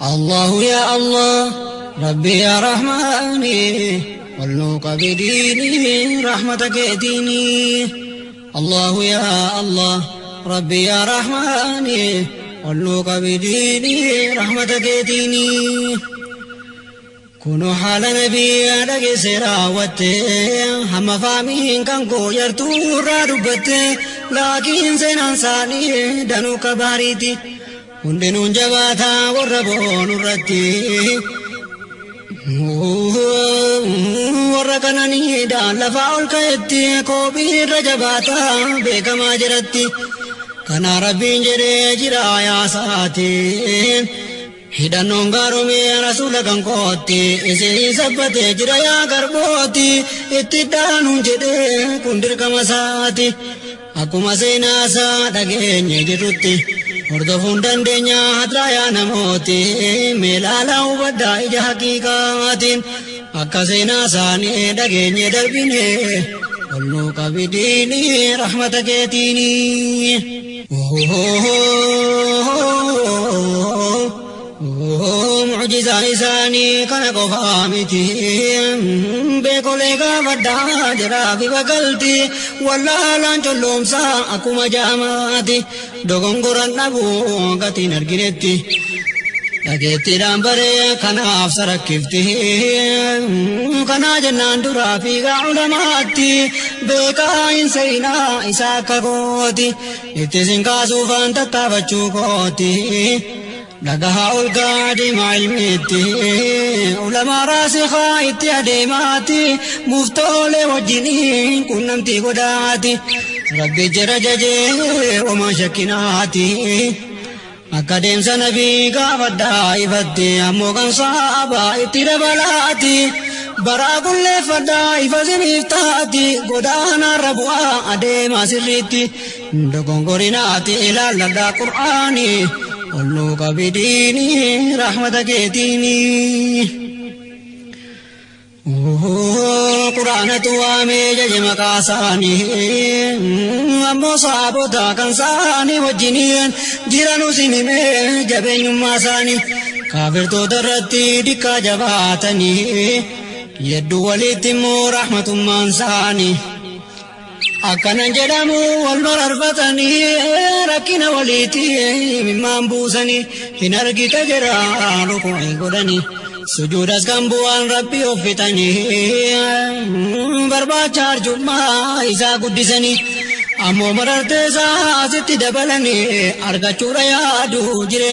الله يا الله ربي يا رحماني والنوق بديني رحمتك ديني. الله يا الله ربي يا رحماني والنوق بديني رحمتك ديني. كونوا حال نبي دقي سراوتي هم فامين كان كو يرتو رادبتي لكن سنان ساني دنو كباريتي hundinuun jabaataa warra boonurratti warra kananiidhaan lafaa ol ka'etti koobiirra jabaataa beekamaa jiratti kana rabbiin jedhee jira yaasaatiin hidhannoon gaaromee rasuula kan kootti isin sabbatee jira yaa garbooti itti dhaanuun jedhee kun dirqama isaati akkuma seenaasaa dhageenye jirrutti hordofuun dandeenya hadraayaa namooti meelaala hubaddaa ija haqiiqaatiin akka seenaa isaanii dhageenye darbine ol nuu qabidiini rahmata keetiini. Mucjizaan isaanii kana qofaa miti beekolee gaafadhaa jiraa fi bagalti wallaalaan colloomsaa akkuma jaamaati dogongoran dhabuu gatiin arginetti dhageettiidhaan baree kanaaf sarakkifti kanaa jennaan duraa fiigaa ulamaatti beekaa hin seenaa isaa akka kooti itti sin kaasuufaan tattaafachuu kooti. Dhagahaa ol gaadhimaa ilmiitti ulamaa raasikhaa itti adeemaati muftoolee wajjiniin qunnamtii godhaati rabbi jira jajee homaa shakkinaati akka deemsa nabii gaafadhaa ifatti ammoo kan saabaa itti dabalaati baraa qulleeffadhaa ifa siniif taati godaanaarra bu'aa adeemaa sirriitti dogongorinaati ilaalladhaa qur'aanii. والنوق بديني رحمتك ديني. قرآن توامي جج مقاساني أمو صابوتا كنساني وجنين جيرانو سينمي جبين ماساني كافر تو درتي دكا جباتني يدو وليتمو رحمة مانساني akkanan jedhamu wal mararfatanii rakkina waliitii mimmaan buusanii hin argita jira ruku'ii godhanii sujuudas kan bu'aan rabbi uffitanii barbaacha arjummaa isaa guddisanii ammoo marartee isaa asitti dabalanii argachuudha yaadu jireenya.